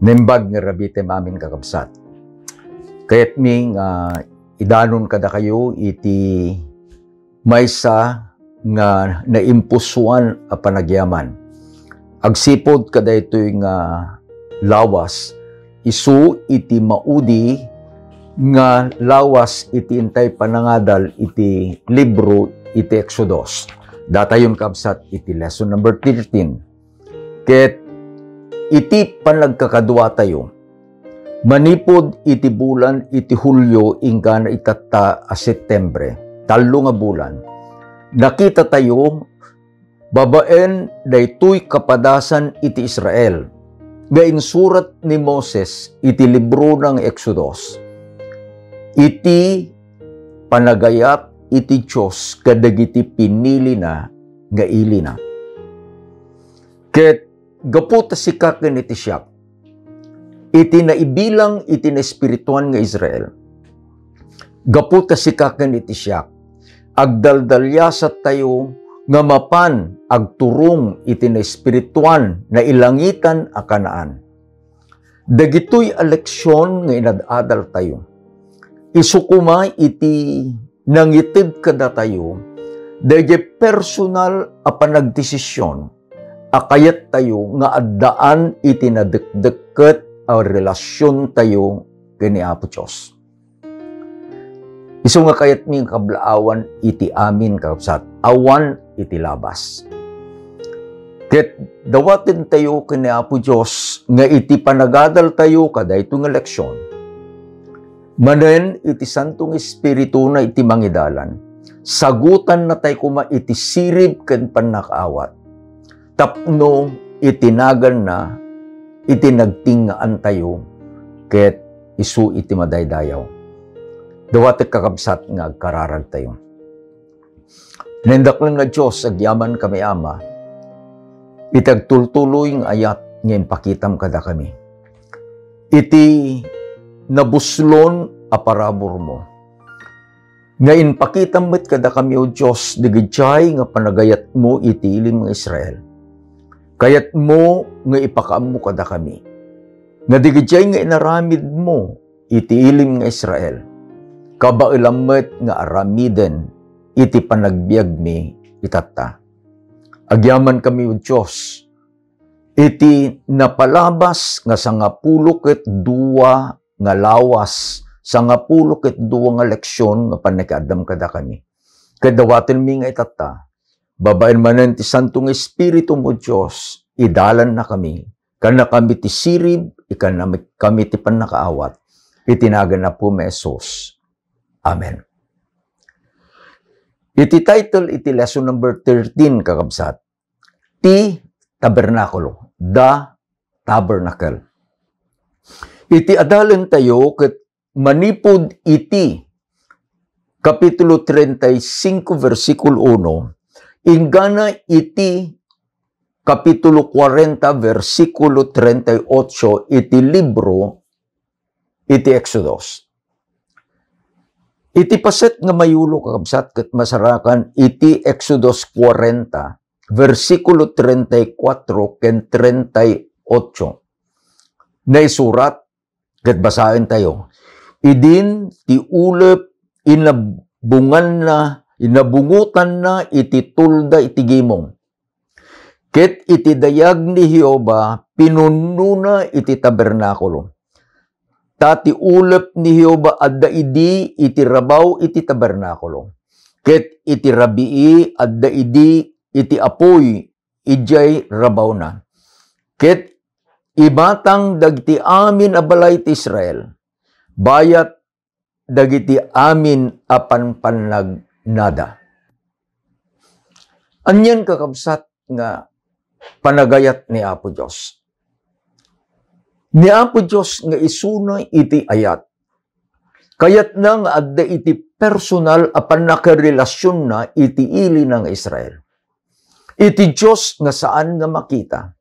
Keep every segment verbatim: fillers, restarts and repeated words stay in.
Naimbag nga rabiitem amin, kakabsat. Kayatmi nga idanon kadakayo iti maysa nga naimpusoan a panagyaman. Agsipud kadaytoy nga lawas, isu iti maudi nga lawas iti intay panangadal iti libro iti Exodus. Datayon, kabsat, iti lesson number thirteen. Ket iti panagkakaduatayo, manipud iti bulan iti Hulio inggana itatta a Septembre, tallo nga bulan, nakitatayo babaen daytoy kapadasan iti Israel nga insurat ni Moses iti librona nga Exodus, iti panagayat iti Dios kadagiti pinilina nga ilina. Ket gapu ta sika ken iti siak, iti naibilang iti naespirituan nga Israel, gapu ta sika ken iti siak, agdaldaliasattayo nga mapan agturong iti naespirituan, nailangitan a Canaan. Dagitoy a leksion nga inad-adaltayo, isu koma iti nangited kadatayo daydiay personal a panagdesision a kayattayo nga addaan iti nadekdekket a relasiontayo ken ni Apo Dios. Isu nga kayatmi nga kablaawan iti amin, kakabsat, awan iti labas. Ket dawatentayo ken ni Apo Dios nga iti panagadaltayo kadaytoy nga leksion, manen iti Santo nga Espirituna iti mangidalan, sagutannatay koma iti sirib ken pannakaawat tapno iti naganna, iti nagtingaantayo, ket isu iti madaydayaw. Dawatek, kakabsat, nga agkararagtayo. Naindaklan nga Dios, agyaman kami, Ama, iti agtultuloy nga ayat nga impakitam kadakami. Iti nabuslon a paraburmo, nga impakitam met kadakami, O Dios, dagidiay nga panagayatmo iti ilim nga Israel. Kayatmo nga ipakaammo kadakami nga dagidiay nga inaramidmo iti ilim nga Israel, kabaelam met nga aramiden iti panagbiagmi itatta. Agyamankami, O Dios, iti napalabas nga sangapulo ket dua nga lawas, sangapulo ket dua nga leksion nga pannakiaddam kadakami. Ket dawatenmi nga itatta, babaen manen ti Santo nga Espiritum, O Dios, idalannakami, kannakami ti sirib, ikannakami ti pannakaawat, iti nagan Apo mi Jesus. Amen. Iti title iti lesson number thirteen, kakabsat, ti tabernakulo, the tabernacle. Iti adalentayo ket manipud iti Kapitulo treinta y cinco, versikulo uno, inggana iti Kapitulo cuarenta, versikulo treinta y ocho iti libro iti Exodus. Iti paset nga mayulo, kakabsat, ket masarakan iti Exodus cuarenta, versikulo treinta y cuatro ken treinta y ocho. Naisurat, ket basaentayo, "Idin ti ulep inabunganna, inabungotanna iti tulda iti gimong. Ket iti dayag ni Jehovah, pinunnona iti tabernakulo. Ta ti ulep ni Jehovah adda idi iti rabaw iti tabernakulo. Ket iti rabii adda idi iti apuy idiay rabawna. Ket imatang dagiti amin a balay ti Israel, bayat dagiti amin a panpannagnada." Anian, kakabsat, nga panagayat ni Apo Dios? Ni Apo Dios nga isuna iti ayat. Kayatna nga adda iti personal a pannakarelasionna iti ilina nga Israel. Iti Dios nga saan nga makita.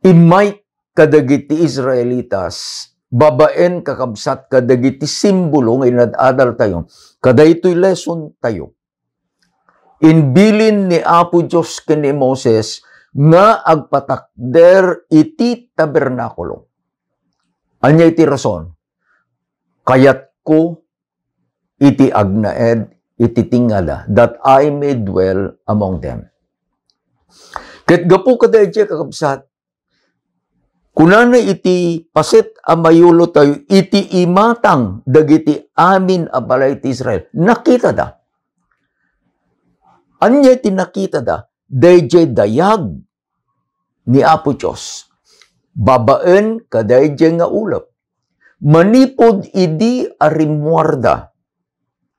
Immay kadagiti Israelitas, babaen, kakabsat, kadagiti simbolo nga inad-adaltayo, kadaytoy lesson tayo. Imbilin ni Apo Dios ken ni Moses, nga agpatakder iti tabernakulo. Ania iti rason? Kayatko iti agnaed iti tingngada, that I may dwell among them. Ket gapu kadaydiay, kakabsat, kunana iti paset a mayulotayo iti imatang dagiti amin a balay ti Israel. Nakitada. Ania ti nakitada? Daydiay dayag ni Apo Dios babaen kadaydiay nga ulep. Manipud idi a rimmuarda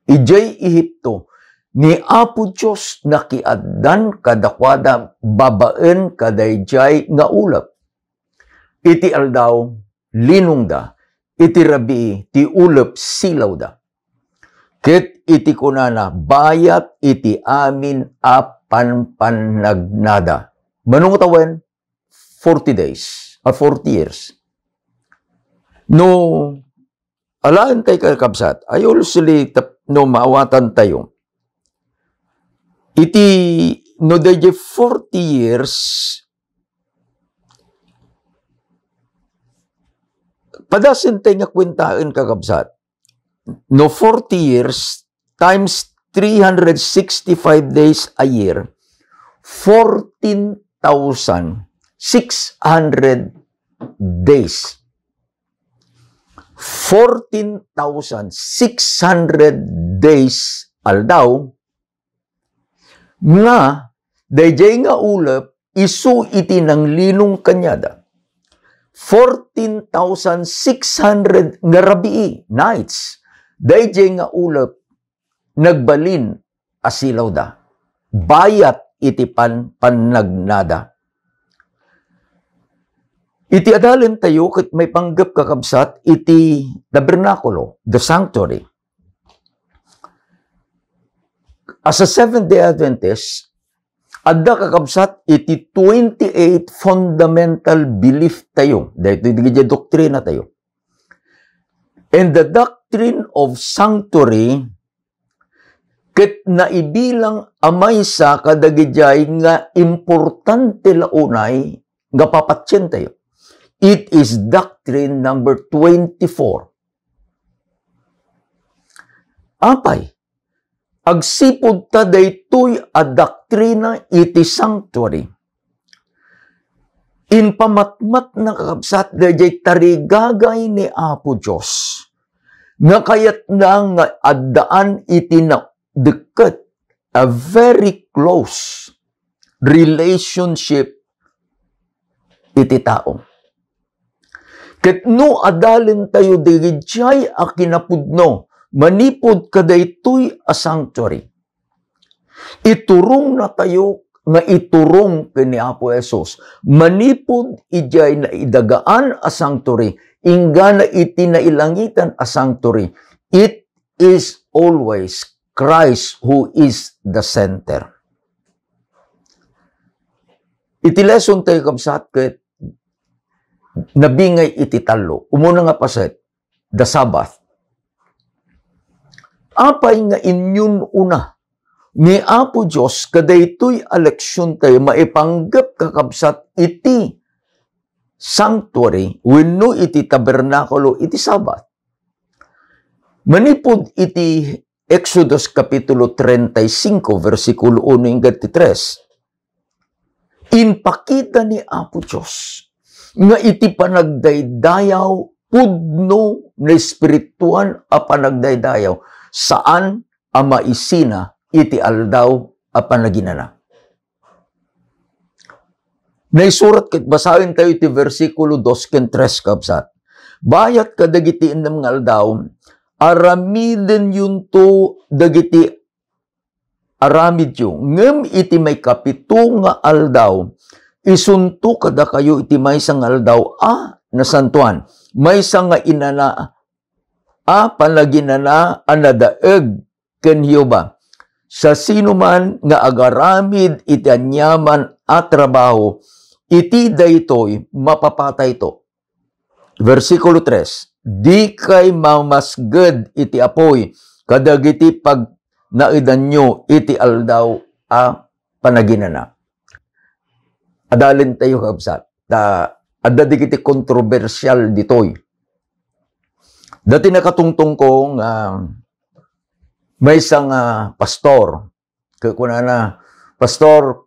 idiay Egipto, ni Apo Dios nakiaddan kadakuada babaen kadaydiay nga ulep. Iti aldaw, linongda. Iti rabii, ti ulep, silawda. Ket iti kunana, bayat iti amin a panpannagnada. Mano nga tawen? Forty days, a forty years. No alaentayo, kakabsat, I also li-, tap-, no maawatantayo, iti, no daydiay forty years, padasentayo nga kuentaen, kakabsat. No forty years times three hundred sixty-five days a year, fourteen thousand six hundred days. Fourteen thousand six hundred days, aldaw, nga daydiay nga ulep isu iti nanglinong kaniada. Fourteen thousand six hundred nga rabii, nights, daydiay nga ulep nagbalin a silawda. Bayat iti pan-, pannagnada. Iti adalentayo ket maipanggep, kakabsat, iti tabernakulo, the sanctuary. As a Seventh-day Adventist, adda, kakabsat, iti twenty-eight fundamental belief tayo. Daytoy dagiti doktrina tayo. And the doctrine of sanctuary ket naibilang a maysa kadagiti nga importante la unay nga papatientayo. It is doctrine number twenty-four. Apay, agsipud ta daytoy a doktrina iti sanctuary, impamatmatna, kakabsat, daydiay tarigagay ni Apo Dios nga kayatna nga addaan iti na-, dekket, a very close relationship iti tao. Ket no adalentayo daydiay a kinapudno manipud kadaytoy a sanctuary, iturongnatayo nga iturong ken ni Apo Jesus manipud idiay naidagaan a sanctuary, inggana iti nailangitan a sanctuary. It is always Christ who is the center. Iti lesson tayo, kabsat, ket nabingay iti tallo. Umuna nga paset, the Sabbath. Apay nga inyun-una ni Apo Dios kadaytoy a leksion tayo maipanggep, kakabsat, iti sanctuary wenno iti tabernakulo iti Sabbath? Manipud iti Exodus Kapitulo treinta y cinco, bersikulo uno inggad ti tres, impakita ni Apo Dios nga iti panagdaydayaw, pudno, naespirituan a panagdaydayaw, saan a maisina iti aldaw a panaginana. Naisurat ket basaentayo iti bersikulo dos ken tres, kabsat. Bayat kadagiti innem nga aldaw, aramidenyonto dagiti aramidyo, ngem iti maikapito nga aldaw, isunto kadakayo iti maysa nga aldaw a nasantoan, maysa nga inana a panaginana a nadaeg ken Jehovah. Sasinoman nga agaramid iti aniaman a trabaho, iti daytoy mapapatayto. Bersikulo tres, dikay mamasged iti apuy kadagiti pagnaedanyo iti aldaw a panaginana. adalen tayo, kabsat. Ta, adda dagiti kontrobersial ditoy. Dati nakatungtong ko nga maysa nga pastor. Ket kunana, "Pastor,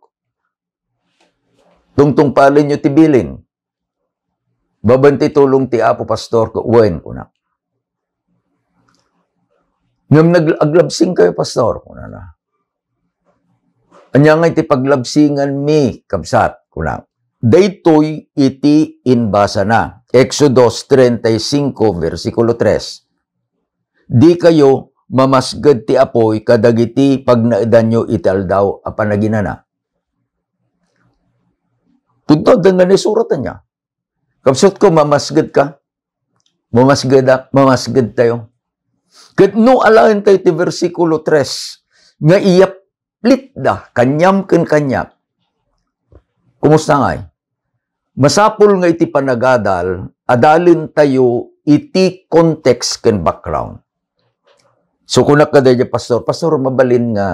tungtungpalenyo ti bilin. Babaen ti tulong ti Apo, Pastor," ket, "Wen," kuna. "Ngem nag-, aglabsingkayo, Pastor," kunana. "Ania ngay ti paglabsinganmi, kabsat?" kuna. Daytoy iti imbasana, Exodos treinta y cinco, versikulo tres. "Dikayo mamasged ti apuy kadagiti pagnaedanyo iti Aldaw a Panaginana." Pudno, adda nga naisurat ania. Kabsatko, mamasged ka? Mamasged a-, mamasged tayo. Ket no alaen tayo ti versikulo tres, nga iyaplitda kaniam ken kaniak, kumusta ngay? Masapul nga iti panagadal, adalen tayo iti context ken background. So, kunak kadaydi, "Pastor, Pastor, mabalin nga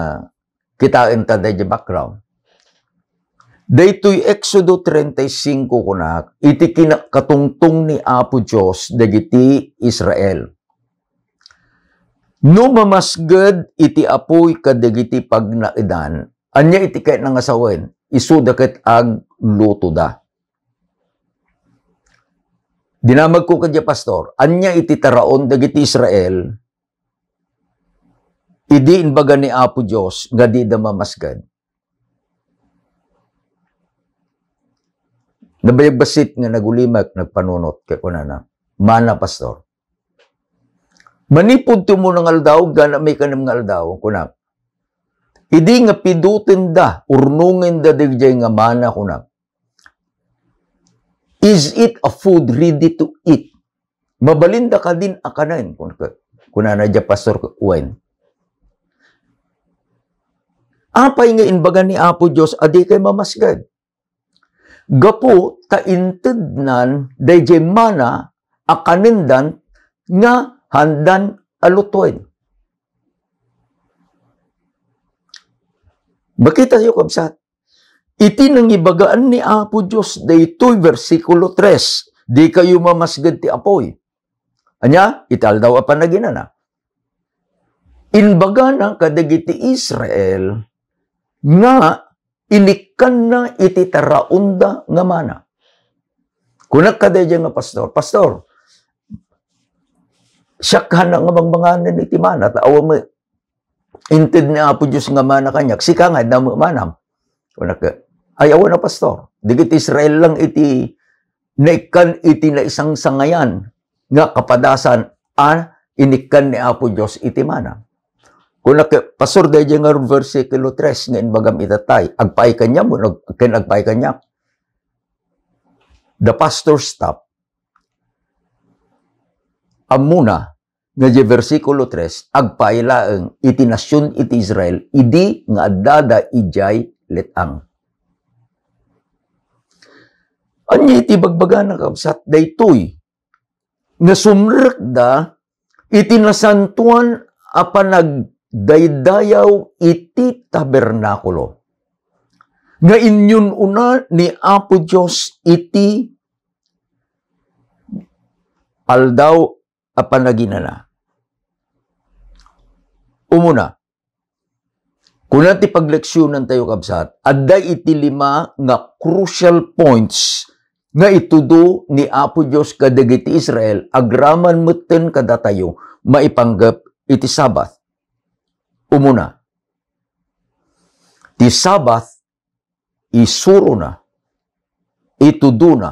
kitaen ta daydi background." Daytoy Exodo treinta y cinco, kunak, iti kinakatungtong ni Apo Dios dagiti Israel. "No mamasged iti apuy kadagiti pagnaedan, ania iti kayatna nga sawen? Isuda ket aglutoda." Dinamagko kadi, "Pastor, ania iti taraon dagiti Israel idi imbaga ni Apo Dios nga dida mamasged?" Nabayag bassit nga nagulimek, nagpanunot, ket kunana, "Mana, Pastor. Manipud ti umuna nga aldaw, gana maikanem nga aldaw," kunak, "idi nga pidutenda, urnongenda daydiay nga mana," kunak, "is it a food ready to eat? Mabalinda kadin a kanen?" Kun-, kunana diay pastor, "Wen." Apay nga imbaga ni Apo Dios a dikay mamasged? Gapu ta intednan daydiay mana a kanendan nga haandan a lutuen. Makitayo, kabsat, iti nangibagaan ni Apo Dios daytoy, bersikulo tres, "Dikayo mamasged ti apuy." Ania? Iti Aldaw a Panaginana. Imbagana kadagiti Israel nga inikkanna iti taraonda nga mana. Kunak kadaydiay nga pastor, "Pastor, siak hannak nga bangbanganen iti mana, ta awan met inted ni Apo Dios nga mana kaniak, sika nga, adda met manam." Kunak, "Ay, awan a, pastor. Dagiti Israel lang iti naikkan iti naisangsangayan nga kapadasan a inikkan ni Apo Dios iti mana." Kunak, "Pastor, daydiay nga bersikulo tres nga imbagam itattay, agpaay kaniam wenno ag-, ken agpaay kaniak?" The pastor stop. Ammona nga diay bersikulo tres, agpaay laeng iti nasion iti Israel idi nga addada idiay let-ang. Ania iti bagbagana, kabsat? Daytoy nga sumrekda iti nasantoan a panagdaydayaw iti tabernakulo nga inyun-una ni Apo Dios iti Aldaw a Panaginana. Umuna, kuna ti pagleksionantayo, kabsat, adda iti lima nga crucial points nga itudo ni Apo Dios kadagiti Israel agraman metten kadatayo maipanggep iti Sabbath. Umuna, ti Sabbath isurona, itudona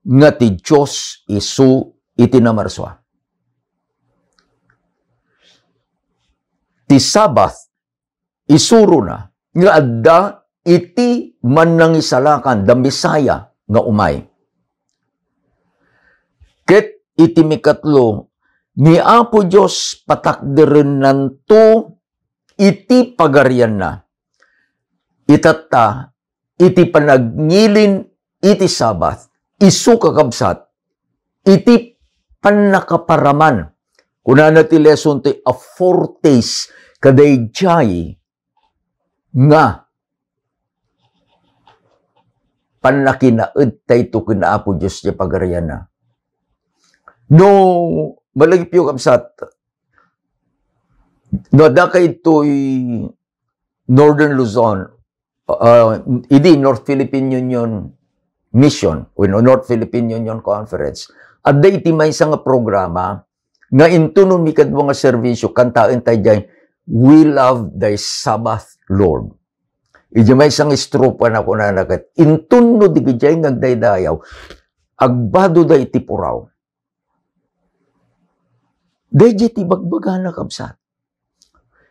nga ti Dios isu iti namarsua. Ti Sabbath isurona nga adda iti mannangisalakan, the Messiah nga umay. Ket iti mikatlo, ni Apo Dios patakderennanto iti pagarianna. Itatta, iti panagngilin iti Sabbath, isu, kakabsat, iti pannakaparaman. Kunana ti lesson ti a foretaste kadaydiay nga pannakinaedtayto ken Apo Dios ti Pagarianna. No malagipyo, kabsat, no adda kaytoy Northern Luzon, ah, idi North Philippine Union Mission wenno North Philippine Union Conference, adda iti maysa nga programa nga inton no mikadua nga serbisio, kantaentayo diay, "We love thy Sabbath, Lord." Idiay maysa nga estrofa, nakunana ket, inton no digidiay nga agdaydayaw, agbadoda iti puraw. Daydiay ti bagbagana, kabsat,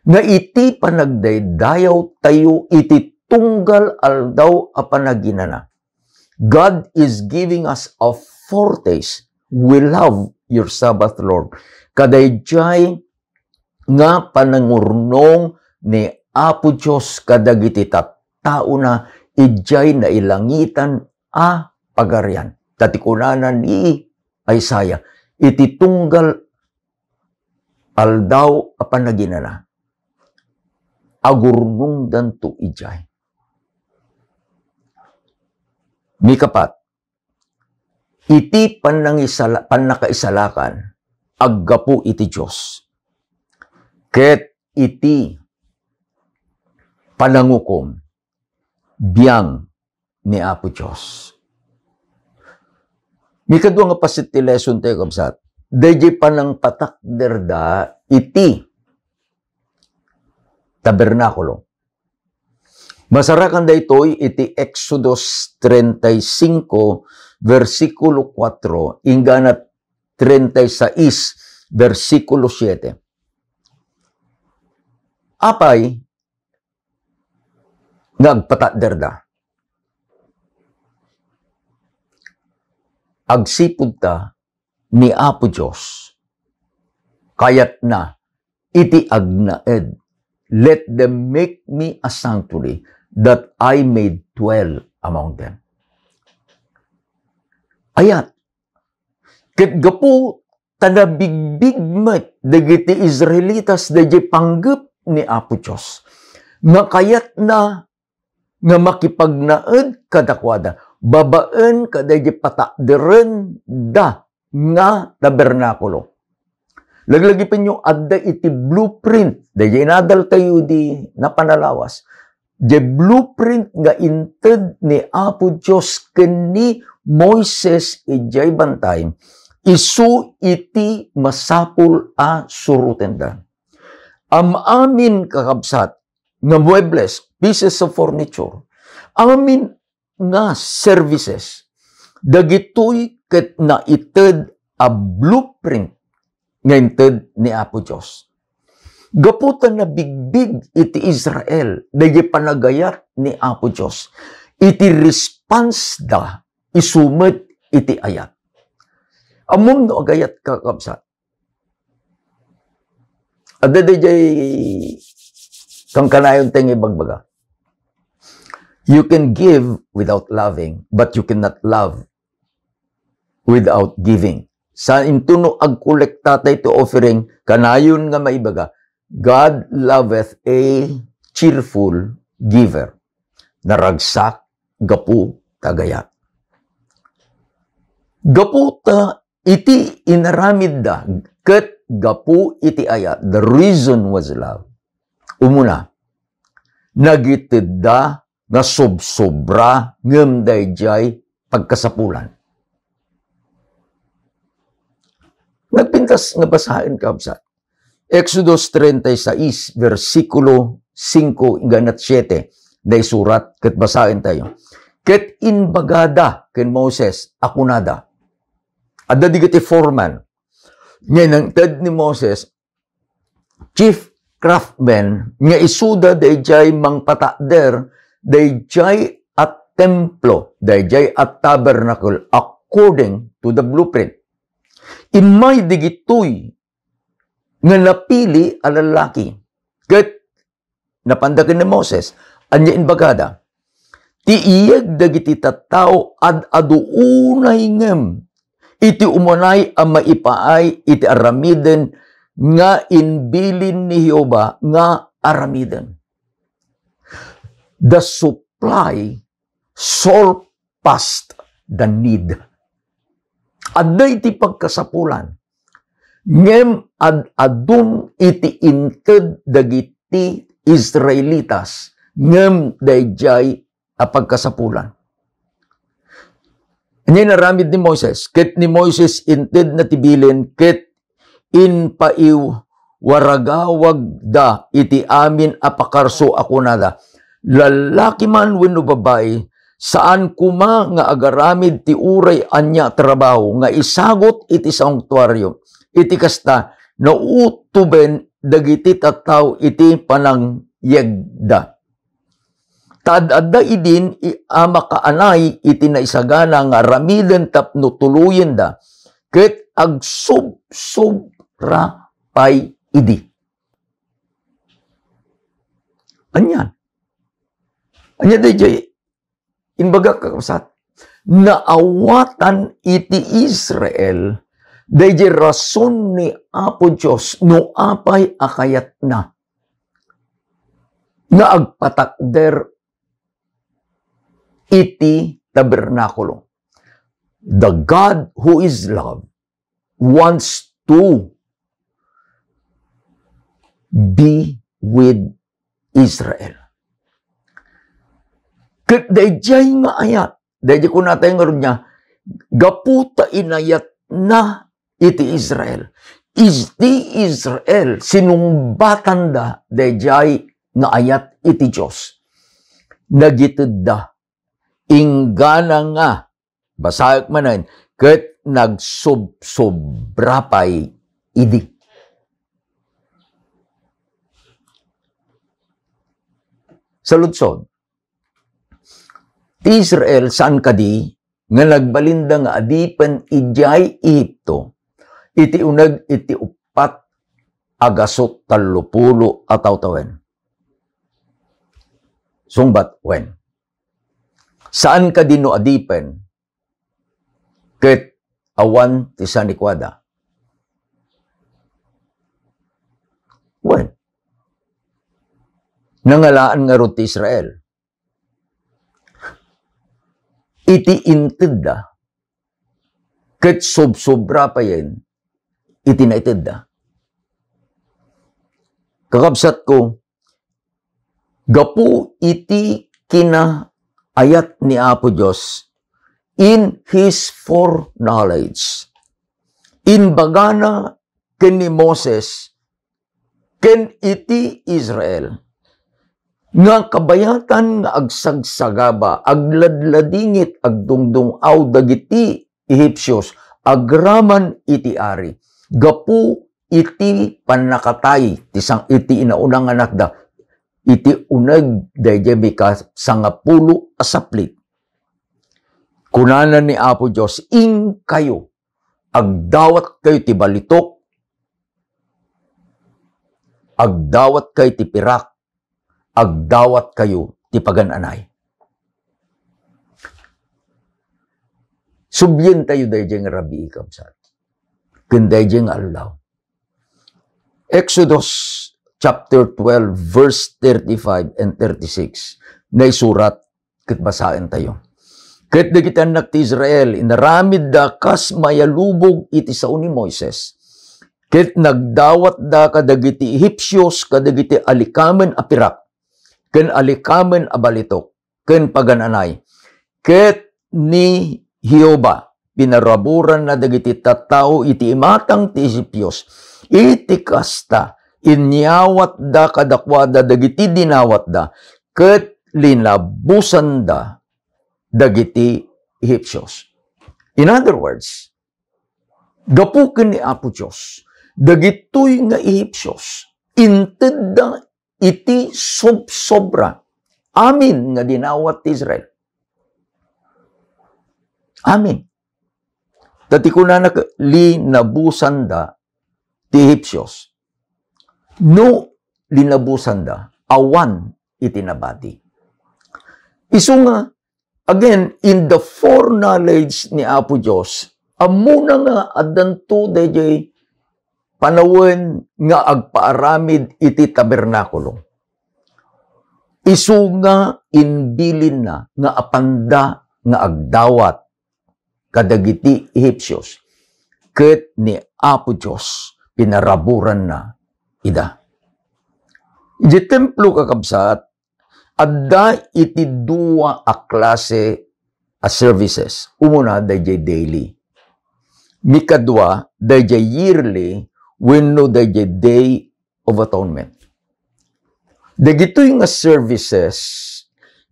nga iti panagdaydayawtayo iti tunggal aldaw a panaginana, God is giving us a foretaste. "We love your Sabbath, Lord." Kadaydiay nga panangurnong ni Apo Dios kadagiti tattaona idiay nailangitan a pagarian. Ta ti kunana ni Isaiah, iti tunggal aldaw a panaginana, agurnongdanto idiay. Mikapat, iti pannangisala-, pannakaisalakan, aggapu iti Dios. Ket iti panangukom, biang ni Apo Dios. Mikadua nga paset ti lesson tayo, kabsat, daydiay panangpatakderda iti tabernakulo. Masarakan daytoy iti Exodus treinta y cinco, versikulo kuatro, inggana treinta y seis, versikulo siete. Apay nga agpatakderda? Agsipud ta ni Apo Dios, kayatna iti agnaed, "Let them make me a sanctuary, that I may dwell among them." Ayat. Ket gapu ta nabigbig met dagiti Israelitas daydiay panggep ni Apo Dios nga kayatna nga makipagnaed kadakuada babaen kadaydiay patakderenda nga tabernakulo. Laglagipenyo, adda iti blueprint, daydiay inadaltayo idi napan a lawas. Diay blueprint nga inted ni Apo Dios ken ni Moises idiay bantay, isu iti masapul a surotenda. Am-amin, kakabsat, nga muebles, pieces of furniture, amin nga services, dagitoy ket naited a blueprint nga inted ni Apo Dios. Gapu ta nabigbig iti Israel daydiay panagayat ni Apo Dios, iti response da isu met iti ayat. Ammom no agayat, kakabsat? Adda daydiay kankanayon ti nga ibagbaga, "You can give without loving, but you cannot love without giving." Sa inton no agkolektatay ti offering, kanayon nga maibaga, "God loveth a cheerful giver." Naragsak gapu ta agayat. Gapu ta iti inaramidda ket gapu iti ayat, the reason was love. Umuna, nagitedda nga sobsobra ngem daydiay pagkasapulan. Nagpintas nga basaen, kabsat. Exodus treinta y seis, versikulo singko inggana siete, naisurat ket basaentayo. Ket imbagada ken Moses a kunada, adda dagiti foreman nga inted ni Moses, chief craftsmen, nga isuda daydiay mangpatakder daydiay a templo, daydiay a tabernacle according to the blueprint. Immay dagitoy nga napili a lallaki. Ket napanda ken ni Moses, ania imbagada? Ti iyeg dagiti tattao ad-adu unay ngem iti umunay a maipaay iti aramiden nga imbilin ni Jehovah nga aramiden. The supply solved past the need. Adda iti pagkasapulan, ngem ad-adum iti inted dagiti Israelitas, ngem daydiay a pagkasapulan. Ania inaramid ni Moises? Ket ni Moises intedna ti bilin, ket impaiwaragawagda iti amin a pakarso a kunada, "Lallaki man wenno babai, saan koma nga agaramid ti uray ania a trabaho nga isagut iti sanktuario." Iti kasta, nautuben dagiti tattao iti panangyegda. Ta ad-adda idin i-, a makaanay iti naisagana nga aramiden tapno tuloyenda, ket agsubsobra pay idi. Anian? Ania daydiay imbagak, kakabsat? Naawatan iti Israel daydiay rason ni Apo Dios no apay a kayatna nga agpatakder iti tabernakulo. The God who is love wants to be with Israel. Ket daydiay nga ayat, daydiay kunatayo ngarud nga, gapu ta inayatna iti Israel. Iti Israel, sinungbatanda daydiay nga ayat iti Dios. Nagitedda, inggana nga, basaek manen, ket nagsubsobra pay idi. Saludsod, ti Israel, saan kadi nga nagbalinda nga adipen idiay Ehipto iti uneg iti uppat a gasut tallopulo a tawen? Sungbat, wen. Saan kadi no adipen ket awan ti sanikuada? Wen. Nangalaan ngarud ti Israel iti intedda, ket subsobra payen iti naitedda. Kakabsatko, gapu iti kinaayat ni Apo Dios in His foreknowledge, imbagana ken ni Moses ken iti Israel nga kabayatan nga agsagsagaba, agladladingit, agdungdung-aw dagiti Ehipsios agraman iti ari, gapu iti pannakatay ti sang-, iti inauna nga anakda, iti uneg daydiay mika sangapulo a saplit. Kunana ni Apo Dios, "Inkayo, agdawatkayo ti balitok, agdawatkayo ti pirak, agdawatkayo ti pagan-anay." Sublientayo daydiay nga rabii, kabsat, ken daydiay nga aldaw. Exodus chapter twelve, verse thirty-five and thirty-six, naisurat ket basaentayo. Ket dagiti annak ti Israel, inaramidda kas mayalubog iti sao ni Moises. Ket nagdawatda kadagiti Ehipsios kadagiti alikamen a pirak, ken alikamen a balitok, ken pagan-anay. Ket ni Jehovah, pinaraburanna dagiti tattao iti imatang ti Ehipsios. Iti kasta, inyawatda kadakuada dagiti dinawatda, ket linabusanda dagiti Ehipsios. In other words, gapu ken ni Apo Dios, dagitoy nga Ehipsios, intedda iti sobsobra amin nga dinawat ti Israel. Amin. Ta ti kunana, linabusanda ti Ehipsios. No linabusanda, awan iti nabati. Isu nga, again, in the foreknowledge ni Apo Dios, ammona nga addanto daydiay panawen nga agpaaramid iti tabernakulo. Isu nga imbilinna nga apanda nga agdawat kadagiti Ehipsios, ket ni Apo Dios pinaraburanna ida. Idiay templo, kakabsat, adda iti dua a klase a services. Umuna, daydiay daily. Mikadua, daydiay yearly wenno daydiay Day of Atonement. Dagitoy nga services,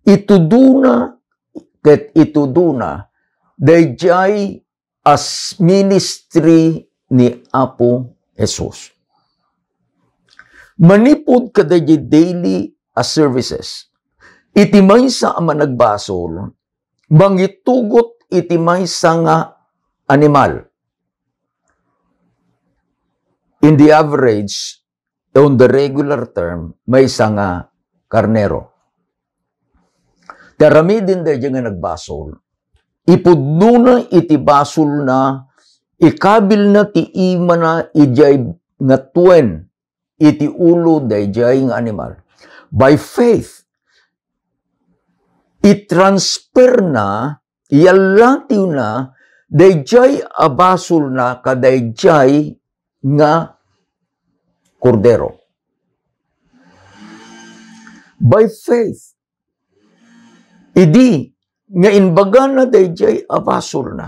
itudona ket itudona daydiay as ministry ni Apo Jesus. Manipud kadaydiay daily a services, iti maysa a managbasol, mangitugot iti maysa nga animal. In the average, on the regular term, maysa nga karnero. Ti aramiden daydiay nga nagbasol, ipudnona iti basolna, ikabilna ti imana idiay ngatuen iti ulo daydiay nga animal. By faith, itransferna, iyallatiwna daydiay a basolna kadaydiay nga kordero. By faith, idi nga imbagana daydiay a basolna,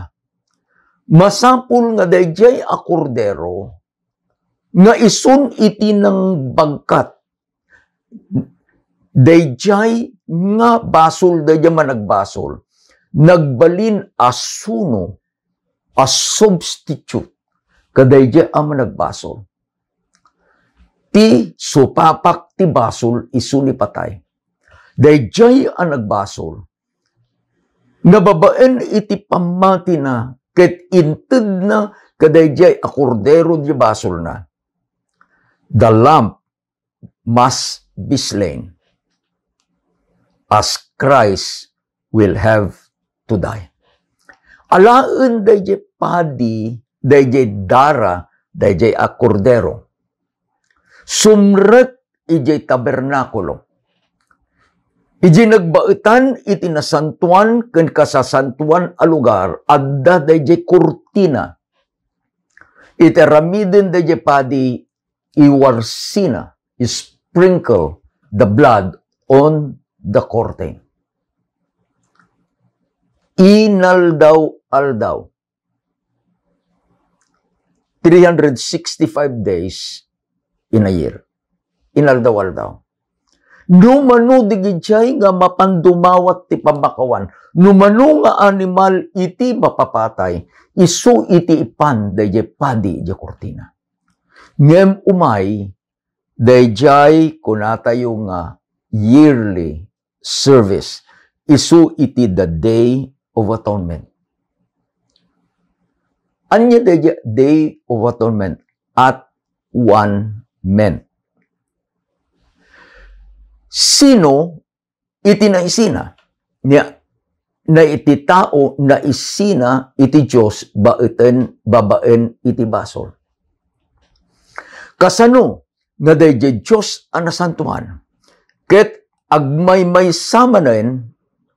masapul nga daydiay a kordero nga isun iti nangbagkat daydiay nga basol, daydiay managbasol, nagbalin a suno, a substitute kadaydiay a managbasol. Ti supapak ti basol isu ni patay. Daydiay a nagbasol, nababaen iti pammatina ket intedna kadaydiay a kordero ti basolna. The lamb must be slain, as Christ will have to die. Alaen daydiay padi, daydiay dara, daydiay a kordero. Sumrek idiay tabernakulo. Idiay nagbaetan iti nasantoan ken kasasantoan a lugar, adda daydiay kurtina. Iti aramiden daydiay padi, iwarsina, sprinkle the blood on the curtain. Inaldaw-aldaw. Three hundred sixty-five days in a year. Inaldaw-aldaw. No mano dagijay nga mapan dumawat ti pammakawan, no mano nga animal iti mapapatay, isu iti ipan dayjay padi idiay kurtina. Ngem umay, dayjay kunatayo nga yearly service, isu iti the Day of Atonement. Ania dayjay Day of Atonement? At one ment. Sino iti naisina? Nia, na iti tao naisina iti Dios baeten, babaen iti basol. Kasano nga dayjay Dios a nasantoan ket agmaymaysa manen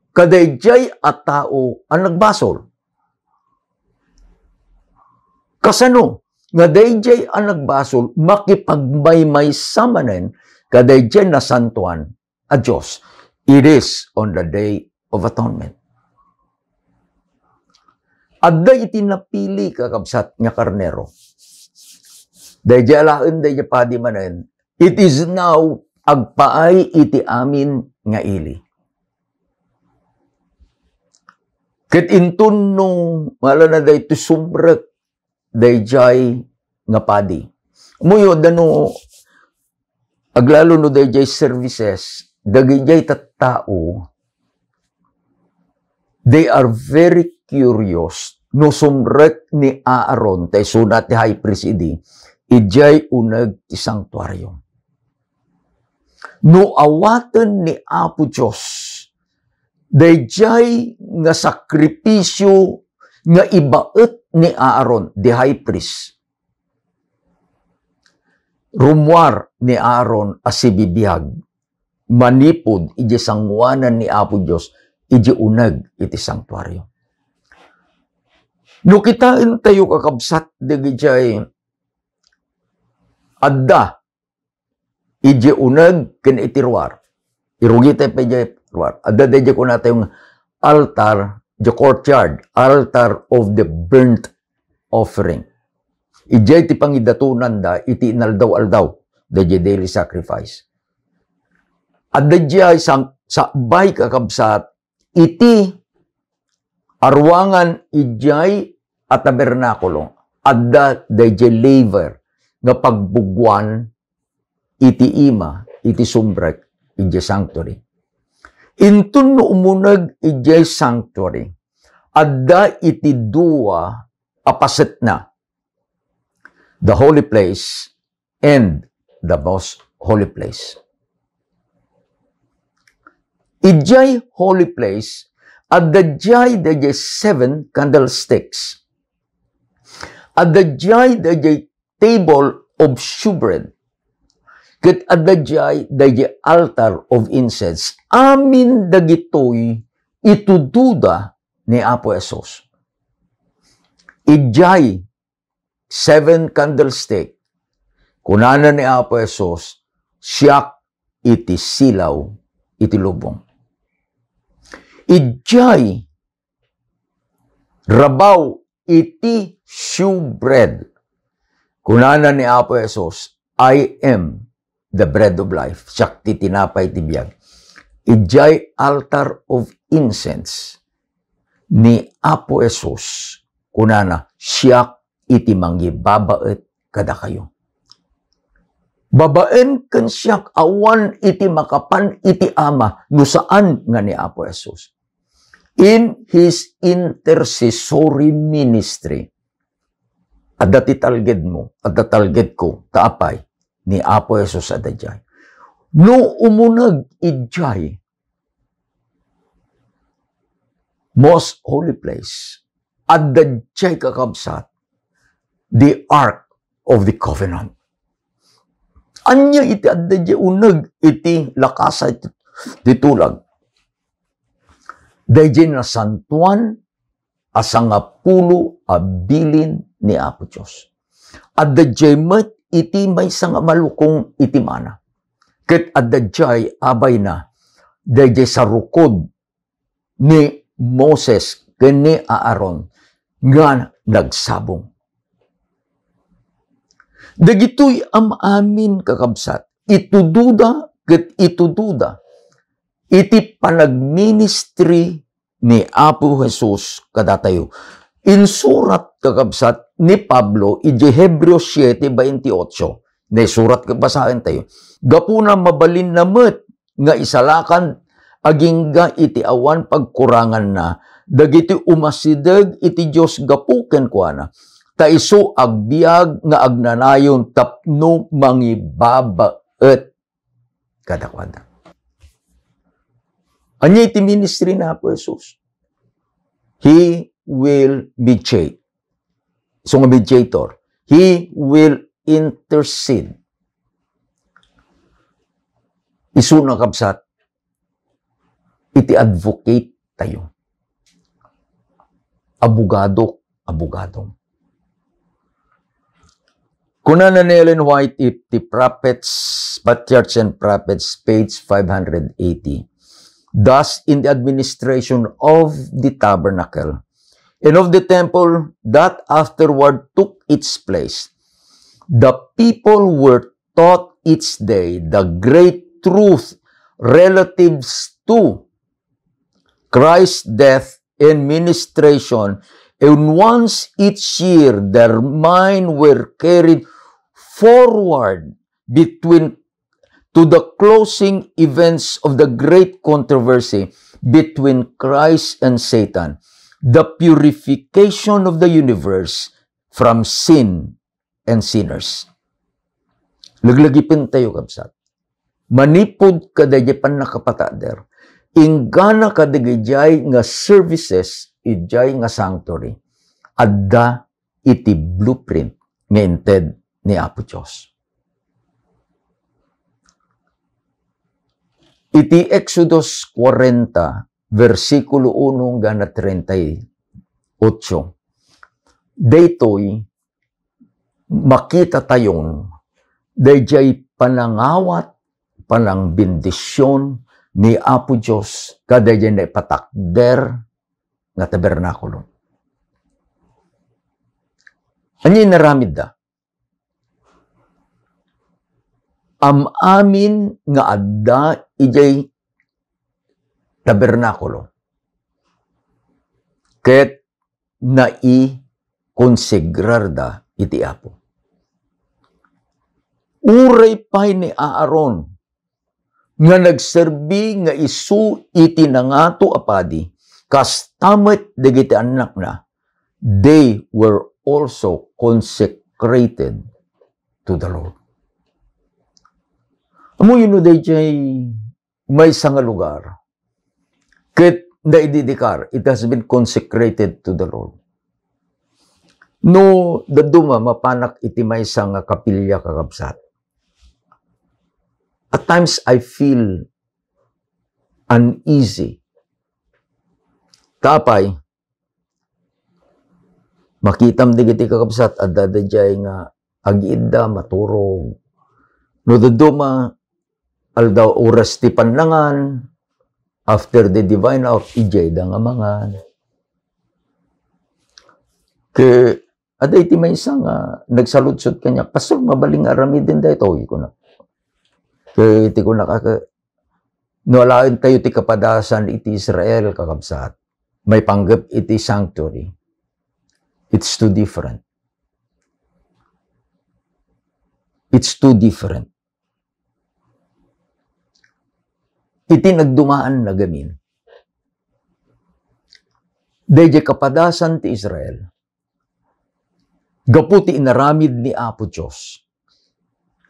kadayjay a tao a nagbasol? Kasano nga dayjay a nagbasol makipagmaymaysa manen kadayjay nasantoan a Dios? It is on the Day of Atonement. Adda iti napili, kakabsat, nga karnero. Dayjay alaen, dayjay padi manen, it is now agpaay iti amin nga ili. Ket inton no, mala na daytoy sumrek dayjay nga padi. Ammoyo, dano, aglalo no dayjay services, dagijay tattao, they are very curious no sumrek ni Aaron, ta isuna ti high priest idi, idiay uneg ti sanctuarium. No awaten ni Apo Dios dayjay nga sakripisio nga ibaet ni Aaron, the high priest, rummuar ni Aaron a sibibiag manipud idiay sangoanan ni Apo Dios iti uneg iti sanktuario. No kitaentayo, kakabsat, dagijay adda iti uneg ken iti ruar. Irugitayo pay iti ruar. Adda daydiay kunatayo nga altar, the courtyard, altar of the burnt offering. Idiay ti pangidatonanda iti inaldaw-aldaw, daydiay daily sacrifice. Adda diay sang-, sakbay, kakabsat, iti aruangan idiay a tabernakulo, adda daydiay laver nga pagbuguan iti ima, iti sumrek, idiay sanctuary. Inton no umuneg idiay sanctuary, adda iti dua a pasetna, the holy place and the most holy place. Idiay holy place, adda diay daydiay seven candlesticks. Adda diay daydiay table of shewbread. Ket adda diay daydiay altar of incense. Amin dagitoy itudoda ni Apo Jesus. Idiay seven candlestick, kunana ni Apo Jesus, "Siak iti silaw iti lubong." Idiay rabaw iti shewbread, kunana ni Apo Jesus, "I am the bread of life." Siak ti tinapay ti biag. Idiay altar of incense ni Apo Jesus, kunana, "Siak iti mangibabaet kadakayo." Babaen ken siak, awan iti makapan iti Ama no saan nga ni Apo Jesus. In his intercessory ministry, adda ti talgedmo, adda talgedko, ta apay, ni Apo Jesus adda diay. No umuneg idiay most holy place, adda diay, kakabsat, the Ark of the Covenant. Ania iti adda diay uneg iti lakasa ti, ti tulag? Daydiay nasantoan a sangapulo a bilin ni Apo Dios. Adda diay met iti maysa nga malukong iti mana. Ket adda diay abayna, daydiay sarukod ni Moses ken ni Aaron nga nagsabong. Dagitoy am-amin, kakabsat, itudoda ket itudoda iti panagministri ni Apo Jesus kadatayo. Insurat, kakabsat, ni Pablo idiay Hebreo siete veintiocho. Naisurat ket basaentayo. Gapuna, mabalinna met nga isalakan agingga iti awan pagkuranganna dagiti umasideg iti Dios gapu kenkuana, ta isu agbiag nga agnanayon tapno mangibabaet kadakuada. Ania iti ministry ni Apo Jesus? He will mediate. So nga mediator, he will intercede. Isuna, kabsat, iti advocate tayo. Abogado, abogado. Kunana ni Ellen White, if the prophets, patriarchs and prophets, page five hundred eighty, thus in the administration of the tabernacle and of the temple that afterward took its place, the people were taught each day the great truth relatives to Christ's death and ministration, and once each year their mind were carried forward between to the closing events of the great controversy between Christ and Satan, the purification of the universe from sin and sinners. Laglagipentayo, kabsat. Manipud kadaydiay pannakapatader, inggana kadagijay nga services idiay nga sanctuary, adda iti blueprint nga inted ni Apo Dios. Iti Exodus forty, bersikulo uno hanggang treinta y ocho. Daytoy, makitatayon dayjay panangawat, panangbendision ni Apo Dios kadayjay naipatakder nga tabernakulo. Ania inaramidda? Am-amin nga adda idiay tabernakulo ket naikonsegrarda iti Apo. Uray pay ni Aaron nga nagserbi nga isu iti nangato a padi, kasta met dagiti annakna, they were also consecrated to the Lord. Ammoyo no dayjay maysa nga lugar ket naidedikar, it has been consecrated to the Lord. No dadduma mapanak iti maysa nga kapilya, kakabsat, at times I feel uneasy. Ta apay, makitam dagiti kakabsat, adda dayjay nga agiidda, maturog. No dadduma, aldaw, oras ti pannangan, after the divine hour, idiayda nga mangan. Ket adda iti maysa nga nagsaludsod kaniak, "Pastor, mabalin nga aramiden daytoy?" kuna. Ket iti kunak, "Ket no alaentayo ti kapadasan iti Israel, kakabsat, maipanggep iti sanctuary, it's too different. It's too different." Iti nagdumaan a gamin, dayjay kapadasan ti Israel, gapu ti inaramid ni Apo Dios,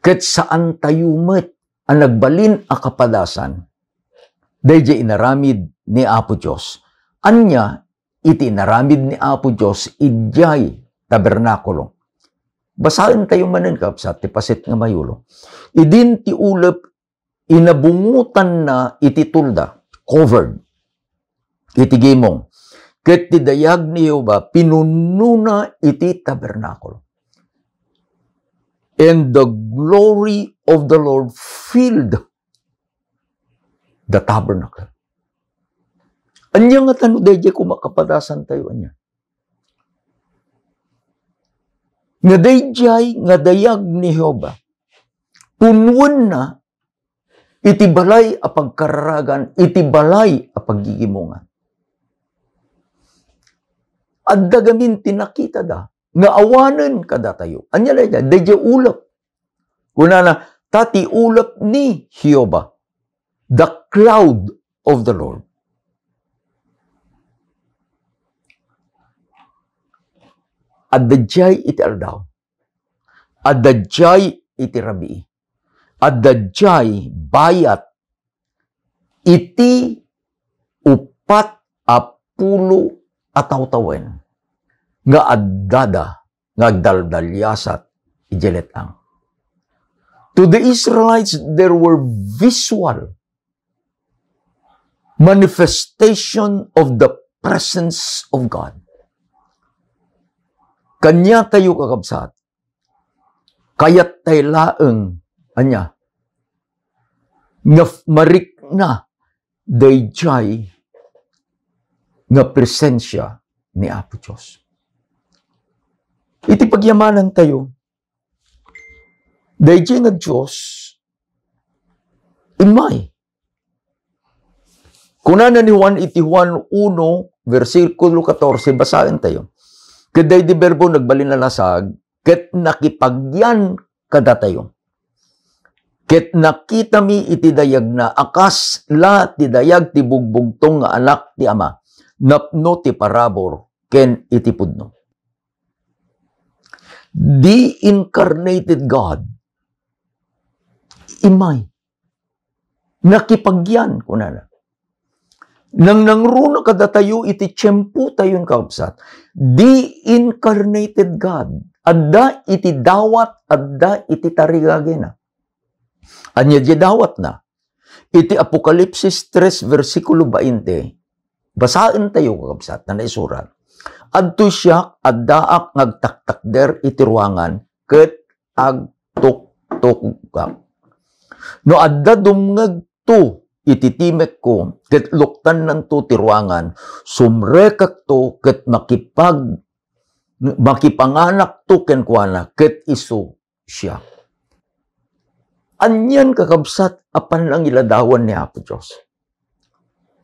ket saantayo met a nagbalin a kapadasan dayjay inaramid ni Apo Dios. Ania iti inaramid ni Apo Dios idiay tabernakulo? Basaentayo manen, kabsat, ti paset nga mayulo. Idin ti ulep, inabungotanna iti tolda, covered, iti gimong. Ket ti dayag ni Jehovah pinunnona iti tabernakulo. And the glory of the Lord filled the tabernacle. Ania ngata no dayjay koma kapadasantayo, ania? Nga dayjay nga dayag ni Jehovah, punnoenna iti balay a pagkararagan, iti balay a paggigimongan. Adda gamin ti nakitada nga awanen kadatayo. Ania dayjay? Dayjay ulep. Kunana, "Ta ti ulep ni Jehovah, the cloud of the Lord." Adda diay iti aldaw. Adda diay iti rabii. Adda diay bayat iti uppat a pulo a tawtawen nga addada nga agdaldaliasat idiay let-ang. To the Israelites, there were visual manifestation of the presence of God. Kaniatayo, kakabsat, kayattayo laeng, ania, nga f-, marikna daydiay nga presensia ni Apo Dios. Iti pagyamanantayo, daydiay nga Dios, immay. Kunana ni Juan iti Juan uno, bersikulo katorse, basaentayo. Ket daydi Verbo nagbalin a nasag, ket nakipagyan kadatayo. Ket nakitami iti dayagna a kasla ti dayag ti bugbugtong nga Anak ti Ama, napno ti parabur ken iti pudno. The incarnated God, immay. Nakipagyan, kunana. Nangnangruna kadatayo iti tiempotayon, kakabsat. The incarnated God. Adda iti dawat, adda iti tarigagayna. Ania diay dawatna? Iti Apokalipsis tres, bersikulo bainte, Basaentayo, kakabsat, ta naisurat, "Adtoy siak, addaak nga agtaktakder iti ruangan, ket agtuktokak. No adda dumngegto iti timekko, ket luktannanto ti ruangan, sumrekakto ket makipag-, makipanganakto kenkuana, ket isu siak." Anian, kakabsat, a pannangiladawan ni Apo Dios?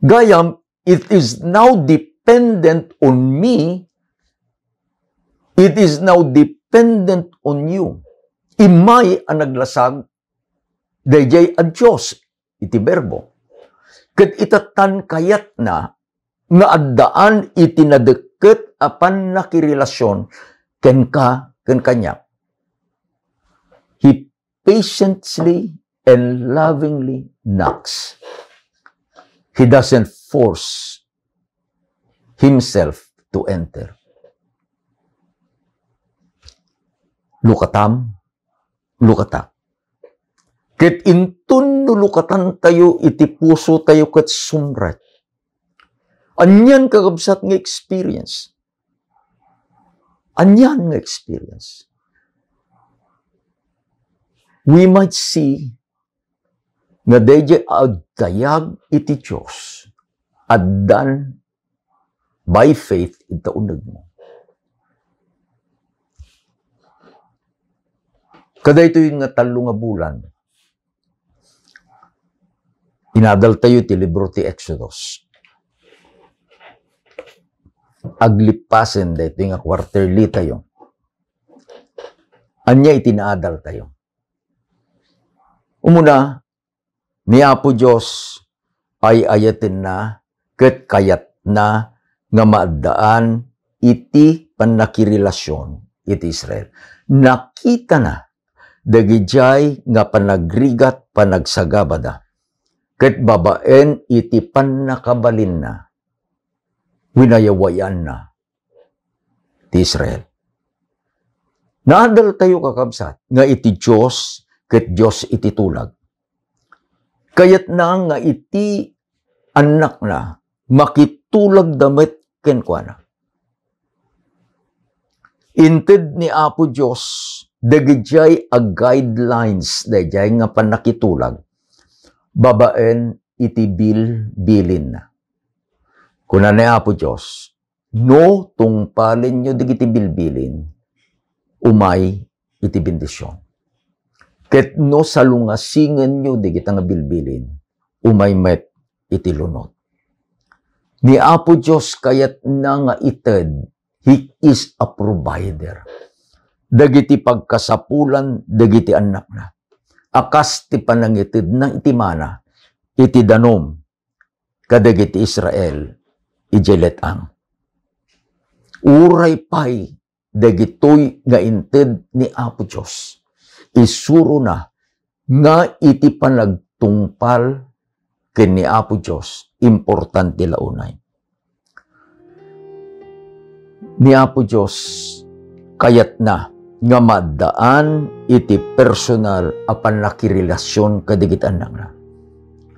Gayam, it is now dependent on me, it is now dependent on you. Immay a naglasag daydiay a Dios iti Berbo. Ket ita tan kayatna nga addaan iti nadekket a pannakirelasion kenka, ken kaniak. He patiently and lovingly knocks. He doesn't force himself to enter. Lukatam, lukatak. Ket inton no lukatantayo iti pusotayo ket sumrek. Anian, kakabsat, nga experience? Anian nga experience? We might see nga daydiay a agdayag iti Dios, addan by faith ita unegmo. Kadaytoy nga tallo nga bulan, inadaltayo ti libro ti Exodus. Aglippasen daytoy nga quarterly tayo. Ania iti naadaltayo? Umuna, ni Apo Dios ay-ayatenna ket kayatna nga maaddaan iti pannakirelasion iti Israel. Nakitana dagidiay nga panagrigat panagsagabada, ket babaen iti pannakabalinna, winayawayanna ti Israel. Naadaltayo, kakabsat, nga iti Dios ket Dios iti tulag. Kayatna nga iti annakna, makitulagda met kenkuana. Inted ni Apo Dios dagidiay a guidelines daydiay nga pannakitulag babaen iti bilbilinna. Kuna ni Apo Dios, "No tungpalenyo dagiti bilbilin, umay iti bendision. Ket no salungasingenyo dagita nga bilbilin, umay met iti lunot." Ni Apo Dios kayatna nga ited, He is a provider, dagiti pagkasapulan dagiti annakna, a kas ti panangitedna iti mana iti danum kadagiti Israel idiay let-ang. Uray pay dagitoy nga inted ni Apo Dios, isurona nga iti panagtungpal ken ni Apo Dios, importante la unay. Ni Apo Dios, kayatna nga maaddaan iti personal a pannakirelasion kadagiti annakna.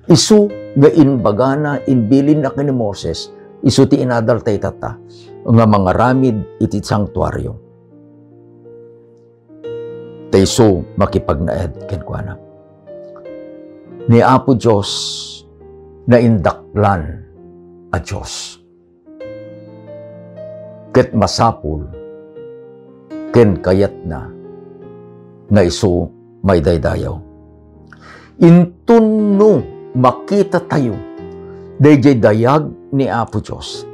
Isu nga imbagana, imbilinna ken ni Moses, isu ti inadal tayo tatta, nga mangaramid iti santuario. Ta isu makipagnaed kenkuana. Ni Apo Dios, naindaklan a Dios. Ket masapul ken kayatna nga isu maidaydayaw. Inton no makitatayo daydiay dayag ni Apo Dios,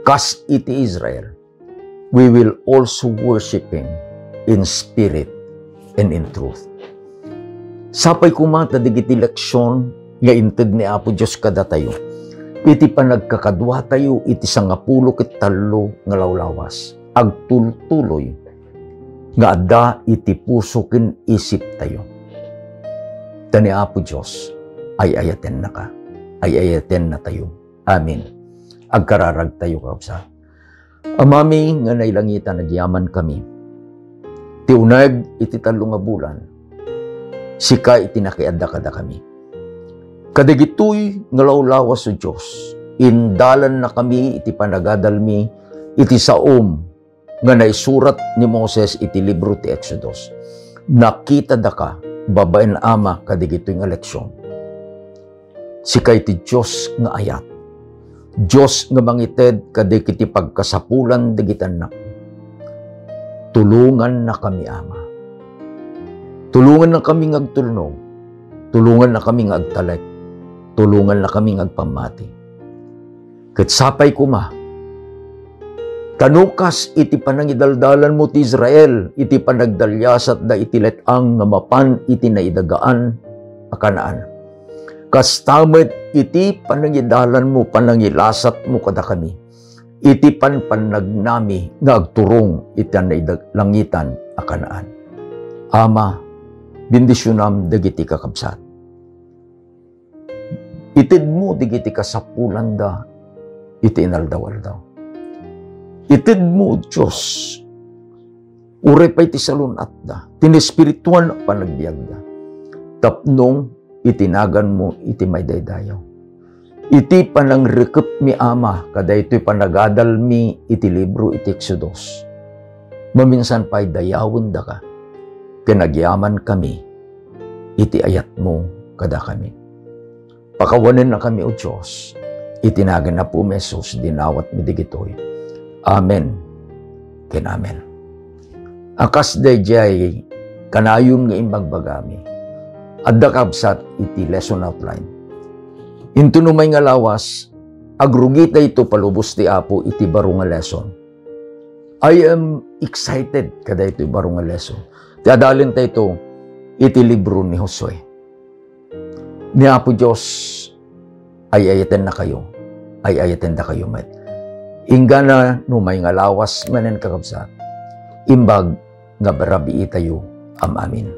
kas iti Israel, we will also worship Him in spirit and in truth. Sapay koma ta dagiti leksion nga inted ni Apo Dios kadatayo iti panagkakaduatayo iti sangapulo ket tallo nga lawlawas, agtultuloy nga adda iti puso ken isiptayo. Ta ni Apo Dios ay-ayatennaka, ay-ayatennatayo. Amen. Agkararagtayo, kakabsat. Amami nga nailangitan, agyamankami. Ti uneg iti tallo nga bulan, sika iti nakiadda kadakami. Kadagitoy nga lawlawas, O Dios, indalannakami iti panagadalmi iti saom nga naisurat ni Moses iti libro ti Exodus. Nakitadaka babaen, Ama, kadagitoy nga leksion. Sika iti Dios nga ayat, Dios nga mangited kadagiti pagkasapulan dagiti annak. Tulongannakami, Ama. Tulongannakami nga agtulnog. Tulongannakami nga agtalek. Tulongannakami nga agpammati. Ket sapay koma, ta no kas iti panangidaldalanmo ti Israel, iti panagdaliasatda iti let-ang nga mapan iti naidagaan a Canaan, kasta met iti panangidalanmo, panangilasatmo kadakami, iti panpannagnami nga agturong iti naidag-, langitan a Canaan. Ama, bendisionam dagiti kakabsat. Itedmo dagiti kasapulanda iti inaldaw-aldaw. Itedmo, Dios, uray pay ti salun-atda, ti naespirituan a panagbiagda, tapno iti naganmo iti maidaydayaw. Iti panangrekepmi, Ama, kadaytoy panagadalmi iti libro iti Exodus, maminsan pay dayawendaka, ken agyamankami iti ayatmo kadakami. Pakawanennakami, O Dios, iti nagan ni Apomi Jesus, dinawatmi dagitoy. Amen ken amen. A kas daydiay kanayon nga imbagbagami, adda kabsat iti lesson outline. Inton umay nga lawas, agrugitayto palubos ti Apo iti baro nga lesson. I am excited kadaytoy baro nga lesson. Ti adalintayto iti libro ni Josue. Ni Apo Dios, ay-ayatennakayo, ay-ayatendakayo met. Inggana no may nga lawas manen, kakabsat, imbag nga rabiitayo am-amin.